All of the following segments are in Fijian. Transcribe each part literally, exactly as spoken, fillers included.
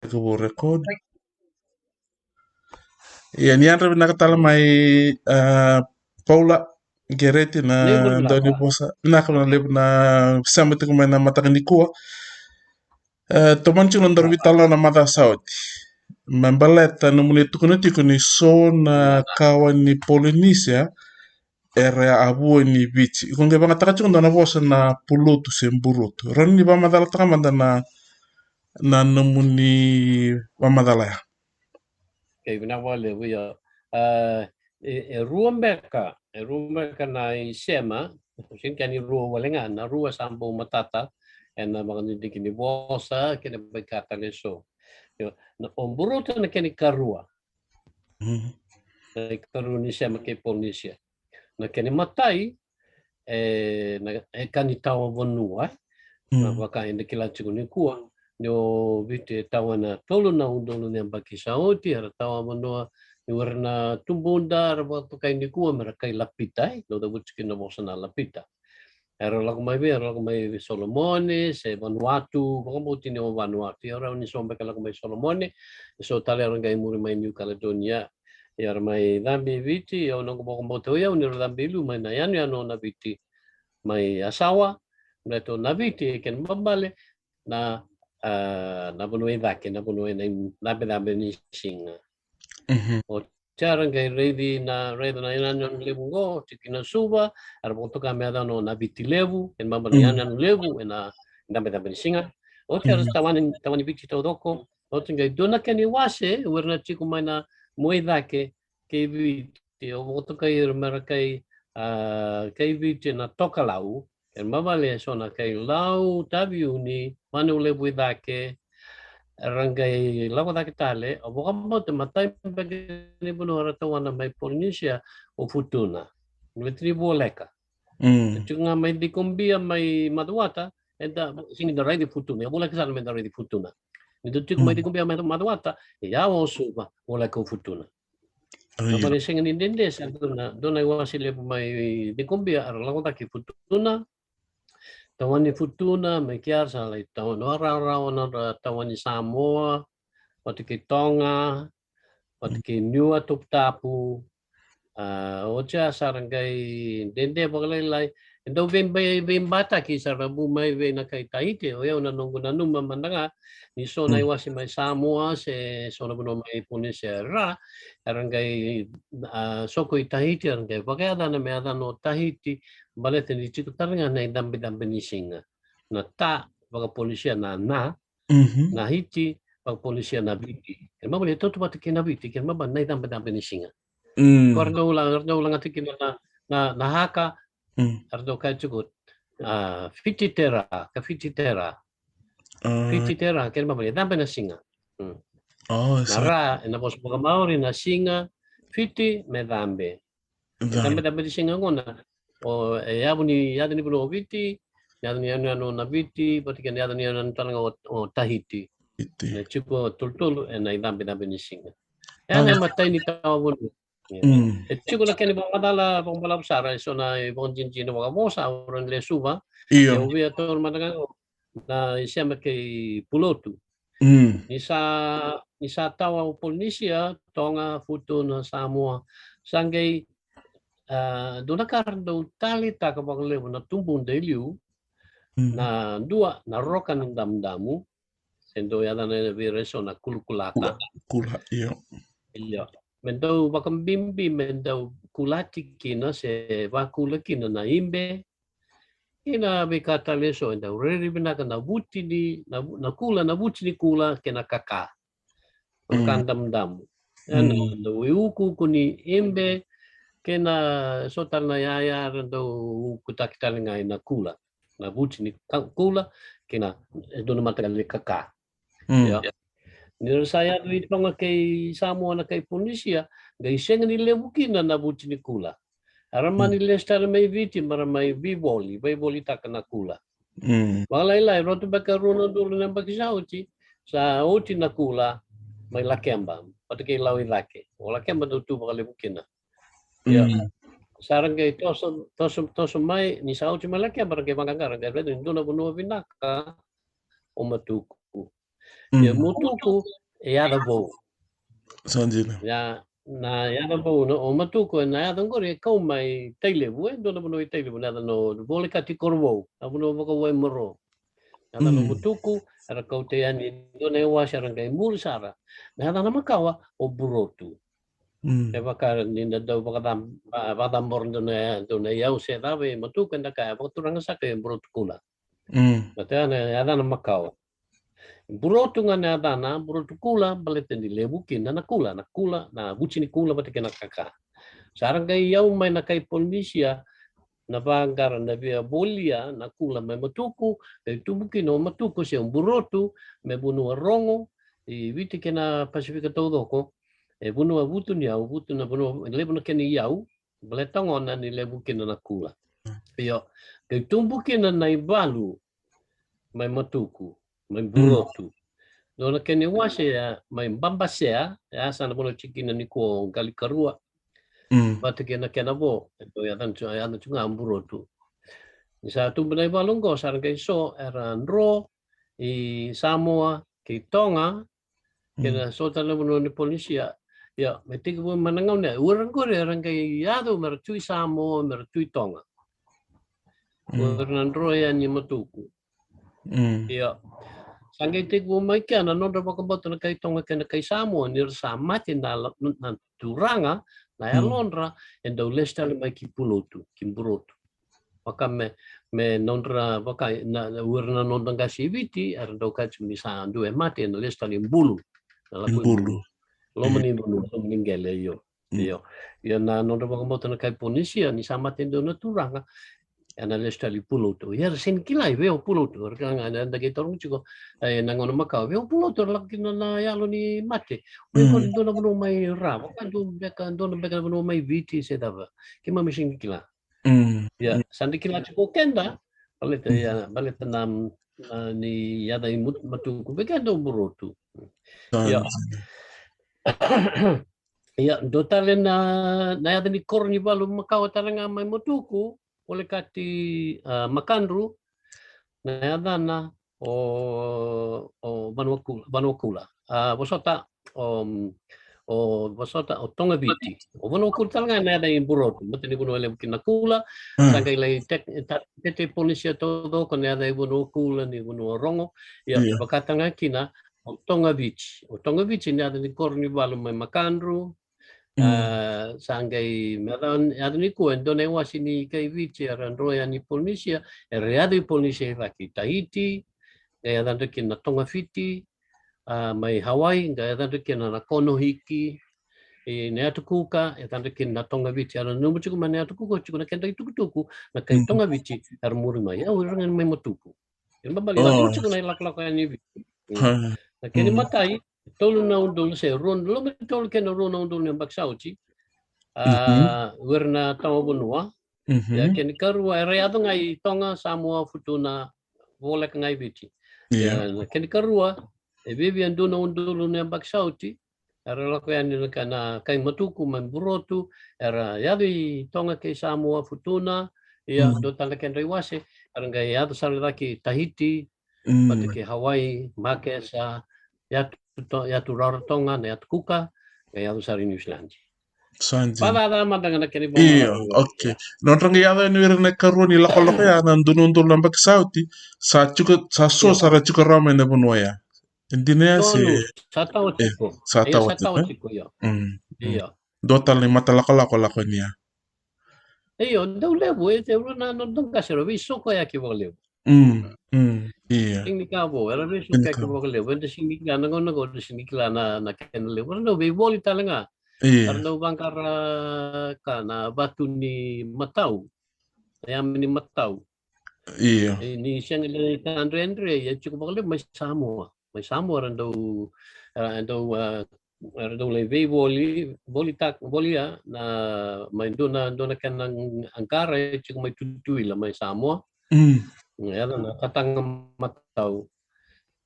Tekivu record. Ia, ni yadra vinaka tale mai, a, Paula Gereti na dau ni vosa. Vinaka na levu na sema tiko mai na mataka nikua. E, tomani tiko na daru veitalanoa na macawa sa oti. Me baleta nomuni tukuna tiko ni so na kawa ni Polinisia era a vua ni Viti. Iko qai vagataka tiko dua na vosa na pulotu se burotu. Rawa ni vakamacalataka mada na, na nomuni vakamacala ya. Kei vinaka vakalevu, ia. A, e, e rua beka, e rua beka na isema, sini kea ni rua wale ga, na rua sa bau matata ena vakadidike ni vosa kei na veika tale eso. Io, na, o burotu na kena ikarua. Na ikarua ni sema kei Polinisia. Na kena imatai, e, na, e ka ni tawa vanua, e. Na vaka eda kila tiko nikua ni o Viti e tawa na tolu na udolu ni yabaki sa oti, era tawa vanua ni o ira na tubuda, era vakatokai nikua me ra kai Lapita, e, na cavuti kina na vosa na Lapita. Era lako mai vei, era lako mai Solomone se Vanuatu, vakabauti ni o Vanuatu, ia rawa ni so beka lako mai Solomone, so tale era qai muri mai New Caledonia. Ia era mai cabe i Viti, ia au noqu vakabauta o yau ni ra cabe i liu mai na yanuyanu o Naviti mai Yasawa, baleta o Naviti e kena ibalebale na, a, na vanua i cake, na vanua ena icabecabe ni siga. Oti era qai raici na, raica na yanuyanu levu oqo, tiko kina Suva, era vakatoka me yacana o Naviti Levu, kena ibalebale na yanuyanu levu ena icabecabe ni siga. Oti era tawani, tawani Viti taucoko. Oti qai dua na kena iwase, o ira na tiko mai na mua i cake kei Viti, o vakatokai ira me ra kai, a, kai Viti na tokalau, kena ibalebale e so na kai Lau, Taveuni, Vanua Levu i cake, era qai lako cake tale, o vakabauta matai beka ni vanua era tawana mai Polinisia, o Futuna. Ni Viti ni Voleka. Tiko ga mai Cikobia mai Macuata, eda sega ni da raici Futuna, e voleka sara me da raici Futuna. Ni da tiko mai Cikobia mai Macuata, e yawa o Suva, voleka o Futuna. Ia. Ka vale sega ni dede sa dua na, dua na iwase levu mai Cikobia, era lako cake i Futuna. Tawani Futuna, mai kea era sa lai tawani, rawarawa na ra tawani Samoa, vata kei Toga, vata kei Niua, Toputapu. A, oti ya sa ra qai dede vakalailai. E dau vei, vei, veibataki sa ra vu mai vei na kai Tahiti. O yau na noqu nanuma mada ga ni so na iwase mai Samoa se so na vanua mai Polinisia ra, era qai, a, soko i Tahiti, era qai vakayacana me yacana o Tahiti, baleta ni tiko tale ga na icabecabe ni siga. Na ta vakaPolinisia na na, na hiti vakaPolinisia na Viti. Kena ibalebale e tautauvata kei na Viti, kena ibalebale na icabecabe ni siga. Ko era dau la, era dau lagata kina na, na, na haka, era dau kaya tiko, a, fiti tera, ka fiti tera. Fiti tera, kena ibalebale e cabe na siga. Na ra, ena vosa vakaMaori na siga, fiti me cabe. Cabecabe ni siga gona. O, e yavu ni, yaca ni vanua o Viti, yaca ni yanuyanu o Naviti, vata kei na yaca ni yanuyanu tale ga o, o Tahiti. Na tiko tolutolu ena icabecabe ni siga. Ya na imatai ni tawa vanua. E tiko na kena ivakamacala vakabalavu sara, e so na ivakadinadina vakavosa, au rawa ni lesuva. Io. Au via taura mada ga na isema kei Pulotu. Ni sa, ni sa tawa o Polinisia, Toga, Futuna, Samoa, sa qai, a, dua na ka ra dau taleitaka vakalevu na tubuda e liu, na dua, na roka ni damudamu, se dau yacana vei ira eso na kulakulaka. Kula, io. Io. Me dau vakabibi, me dau kulati kina, se vakula kina na ibe, kei na veika tale eso, e dau rairai vinaka na vuti ni, na, na kula, na vuti ni kula kei na kaka. Na ka damudamu. Ena dau iukuuku ni ibe, kei na so tale na yaya era dau ukutaki tale ga ina kula. Na vuti ni ka-, kula, kei na, e dua na mataqali kaka. Ia. Ni ra sa yaco i Toga kei Samoa na kai Polinisia, qai sega ni levu kina na vuti ni kula. Era mani lesu tale mai Viti, me ra mai veivoli, veivolitaka na kula. Vakalailai, rauta beka rua na udolu na yabaki sa oti, sa oti na kula mai Lakeba, vata kei Lau i cake. O Lakeba dau tu vakalevu kina. Ia. Sa ra qai toso, toso, toso mai, ni sa oti mai Lakeba, ra qai vaqaqara, qai raica ni dua na vanua vinaka o Matuku. Ia Matuku e yaca vou. Sa dina. Ia na yaca vou, na, o Matuku, na yaca oqori e kau mai Tailevu, e dua na vanua i Tailevu, na yaca no Volekati, Korovou, na vanua vakavou e Moro. Na yaca no Matuku era kauta yani e dua na iwase era qai muri sara. Na yaca na makawa o Burotu. E vaka ni na dau vakacab-, va-, vakacabora dua na, dua na iyau se cava e Matuku, eda kaya vakaturaga saka e Burotu Kula. Baleta ya na yaca na makawa. Burotu ga na yacana, Burotu Kula, baleta ni levu kina na kula, na kula, na vuci ni kula vata kei na kaka. Sa ra qai yau mai na kai Polinisia na vaqara na via volia na kula mai Matuku, qai tubu kina o Matuku se o Burotu me vanua rogo i Viti kei na Pasifika taucoko. E vanua vutu ni yau, vutu na vanua levu na kena iyau, baleta gona ni levu kina na kula. Io, qai tubu kina na ivalu mai Matuku, mai Burotu. Dua na kena iwase ya mai Babasea, ya sa na vanua tiko kina nikua o Qalikarua. Vata kei na kena vo, e dau yacana tu, yacana tu ga Burotu. Ni sa tubu na ivalu oqo, sa ra qai so era dro i Samoa kei Toga, kei na so tale na vanua ni Polinisia. Ia, me tekivu mai na gauna ya, o ira qori era qai yaco me ra tu i Samoa, me ra tu i Toga. O ira na dro yani i Matuku. Ia, sa qai tekivu mai kea na nodra vakabauta na kai Toga kei na kai Samoa ni ra sa mate na, na turaga, na yalodra, e dau lesu tale mai ki Pulotu, ki Burotu. Vaka me, me nodra, vaka na, na, o ira na noda qase i Viti era dau kaya tiko ni sa dua e mate ena lesu tale i Bulu. Na lako i Bulu. Loma ni vanua, loma ni qele, io. Io. Io, na nodra vakabauta na kai Polinisia ni sa mate e dua na turaga, ena lesu tale i Pulotu. Ia era sega ni kila i vei o Pulotu. Era kila ga, eda qai tarogi tiko ena gauna makawa, vei o Pulotu era lako kina na yalo ni mate. Vei o Pulotu, dua na vanua mai ra, vaka dua beka, dua na beka na vanua mai Viti se cava. Keimami sega ni kila. Ia, sa da kila tiko o keda, baleta, ia, baleta na, na ni yaca i Matuku vei keda o Burotu. Ia. Ia, dua tale na, na yaca ni koro ni valu makawa tale ga mai Matuku, Volekati, a, Makadru, na yacana o, o Vanuakula, Vanuakula. A, vosota, o, o vosota, o Togaviti. O Vanuakula tale ga na yaca i Burotu, baleta ni vanua levu kina na kula, sa qai lai tek-, ta-, tete Polinisia taucoko na yaca i Vanuakula ni vanua rogo. Ia, vaka tale ga kina o Togaviti. O Togaviti na yaca ni koro ni valu mai Makadru, A, sa qai me yaca, yaca nikua e dua na iwase ni kai Viti era dro yani i Polinisia, era yaco i Polinisia i cake, Tahiti, e yacadra kina na Togafiti, a, mai Hawaii, qai yacadra kina na Konohiki, e, na Yatu Kuka, e yacadra kina na Togaviti. Era nanuma tiko mai na Yatu Kuka, tiko na kedra itukutuku, na kai Togaviti, era muri mai. Ia, o ira ga mai Matuku. Kena ibalebale, e tiko na ilakolako yani i Viti. Na kena imatai, tolu na udolu se rua, loma ni tolu kei na rua na udolu na yabaki sa oti. A, o ira na tawa vanua. Ia, kena ikarua, era yaco ga i Toga, Samoa, Futuna, voleka ga i Viti. Ia, na kena ikarua, e viavia dua na udolu na yabaki sa oti. Era lako yani na ka, na kai Matuku mai Burotu, era yaco i Toga kei Samoa, Futuna, ia, dua tale na kedra iwase, era qai yaco sara i cake i Tahiti, vata kei Hawaii, Makesa, Yatu To-, Yatu Rarotonga, na Yatu Kuka, qai yaco sara i Niusiladi. Sa dina. Vacava mada ga na kena ivola. Io, okay. Nodra qai yaco yani o ira na ikarua ni lakolako ya, na dua na udolu na yabaki sa oti, sa tiko, sa so sara tiko rawa mai na vanua ya. E dina ya se? Sa tawa tiko. Sa tawa tiko, io. Dua tale na mata lakolako lako yani ya. Io, dau levu, e, e rua na noda qase era veisokoyaki vakalevu. Io. Sega ni ka vou, era veisokoyaki vakalevu. Eda sega ni kila na gauna qo, eda sega ni kila na, na kena levu. Era dau veivoli tale ga. Io. Era dau vaqara ka na vatu ni matau. Na yame ni matau. Io. E, ni sega ni ka dredre, e tiko vakalevu mai Samoa. Mai Samoa era dau, era dau, a, era dau lai veivoli, voli tak-, volia na, mai dua na, dua na kena qara e tiko mai Tutuila, mai Samoa. E yaco na kataga matau.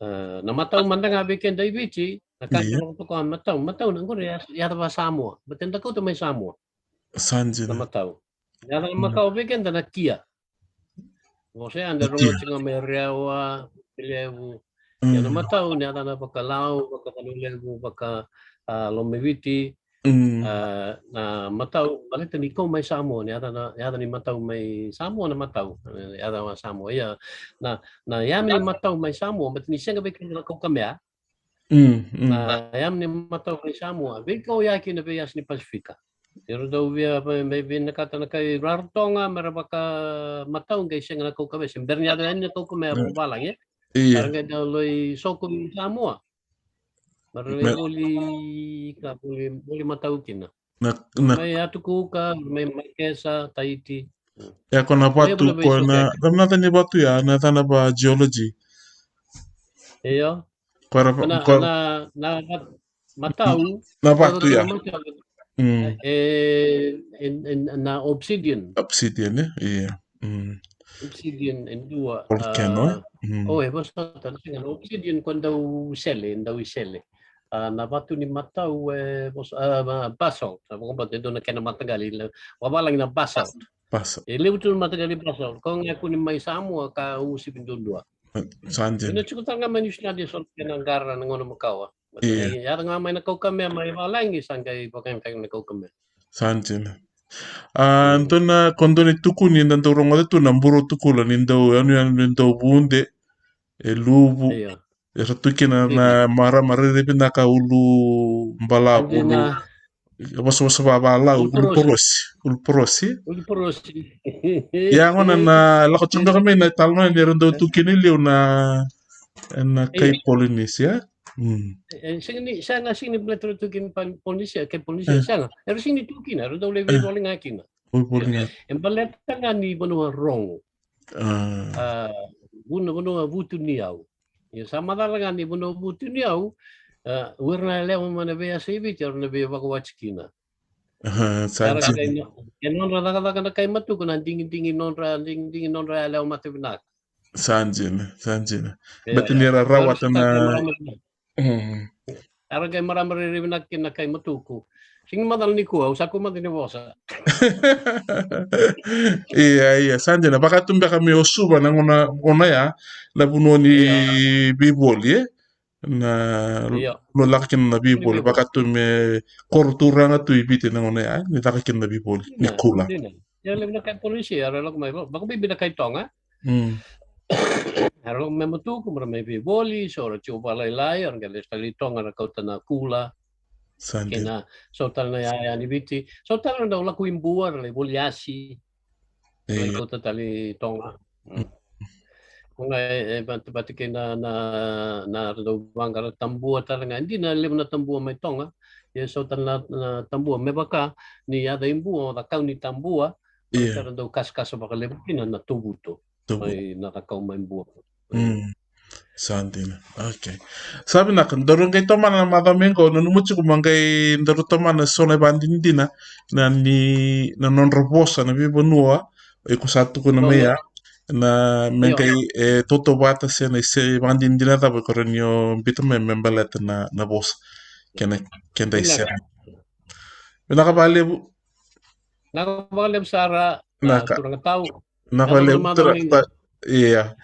A, na matau mada ga vei keda i Viti, na ka e toka matau, matau na qori e yaco vaka-Samoa. Baleta eda kauta mai Samoa. Sa dina. Na matau. Yaco na makawa vei keda na kia. Vosea, eda rogoca tiko ga mai Rewa, Viti Levu, Ia na matau ni yaca na vakalau, vakavanua levu, vaka a, Lomaiviti. A, na matau baleta ni kau mai Samoa, ni yaca na, yaca ni matau mai Samoa na matau, e, yaca wa Samoa. Ia na, na yame ni matau mai Samoa, baleta ni sega vei keda na kaukamea. Na yame ni matau mai Samoa veikau ya kina vei yasa ni Pasifika. Era dau via mai, mai vinakata na kai Rarotonga me ra vakamatau qai sega na kaukamea, se bera ni yaco yani na kaukamea vakavalagi. Ia. Era qai dau lai soko i Samoa. Mara na voli ka voli, voli matau kina. Na, na. Mai Atukuka, mai Makesa, Tahiti. E ko na vatu, ko na, na, na tani vatu ya, na tana va geology. Io. Ko ra, na, ko na, na vat-, matau. Na vatu ya. E, e, e, na obsidian. Obsidian, e? Ia. Obsidian e dua. Volcano, e? O, e vosa tale sega na obsidian ko dau sele, dau i sele. A, na vatu ni matau e vosa, a, basalt. A, vakabauta e dua na kena mataqali, vakavalagi na basalt. Basalt. E levu tu na mataqali basalt. Ko ga kua ni mai Samoa ka usivi duadua. Sa dina. Ina tiko tale ga mai Niusiladi e so na kena qara na gauna makawa. Ia. Ia, yaco ga mai na kaukamea mai valagi sa qai vakayagataki na kaukamea. Sa dina. A, dua na, ko dua ni tukuni da dau rogoca tu na buro tukula ni dau, yanuyanu ni dau vude, e luvu. Io. E sa tu kina na marama rairai vinaka ulu balavu, ulu, vosavosa vavalau, ulu porosi. Ulu porosi. Ulu porosi. Ia gona na lako tiko beka mai na italanoa ni ra dau tu kina i liu na, na kai Polinisia. E, e, sega ni, sega, sega ni baleta ra tu kina Polinisia, kai Polinisia, sega. Era sega ni tu kina, era dau lai veivoli ga kina. E baleta ga ni vanua rogo. A, vanua, vanua vutuniyau. Ia sa macala ga ni vanua vutuniyau, a, o ira na yalewa mai na veiyasai Viti era na veivakawati kina. Sa dina. E nodra cakacaka na kai Matuku, na digidigi nodra, digidigi nodra yalewa matavinaka. Sa dina, sa dina. Baleta ni ra rawata na. Era qai marama rairai vinaka kina na kai Matuku. Sega ni macala nikua, au sa kua mada ni vosa. Ia, ia, sa dina. Vaka tu beka mai o Suva na gauna, gauna ya, na vanua ni veivoli, e? Na, na lako kina na veivoli. Vaka tu me koro turaga tu i Viti na gauna ya, ni lako kina na veivoli, ni kula. Ia levu na kai Polinisia era lako mai, vakabibi na kai Toga. Era lako mai Matuku, mera mai veivoli, so ra tiko vakalailai, era qai lesu tale i Toga, ra kauta na kula. Sa dina. Kei na, so tale na yaya ni Viti, so tale ra dau lako i Bua, ra lai voli yasi. Ra lai kauta tale i Toga. Ko ga e, e, vata, vata kei na, na, na ra dau vaqara tabua tale ga. E dina levu na tabua mai Toga. Ia so tale na, na tabua, me vaka ni yaca i Bua, o Cakaunitabua, Ia. Era dau kasakasa vakalevu kina na tovuto. Tovuto. Mai na cakau mai Bua. Sa dina. Okay. Sa vinaka, daru qai tomana na macawa mai qo, nanuma tiko me qai daru tomana so na ivakadinadina, na ni, na nodra vosa na veivanua, iko sa tukuna mai ya, na me qai, e, tautauvata se na ise ivakadinadina cava iko rawa ni o biuta mai me baleta na, na vosa. Kena, keda ise. Vinaka vakalevu. Vinaka vakalevu sara, na turaga tau. Vinaka vakalevu turaga tau. Ia.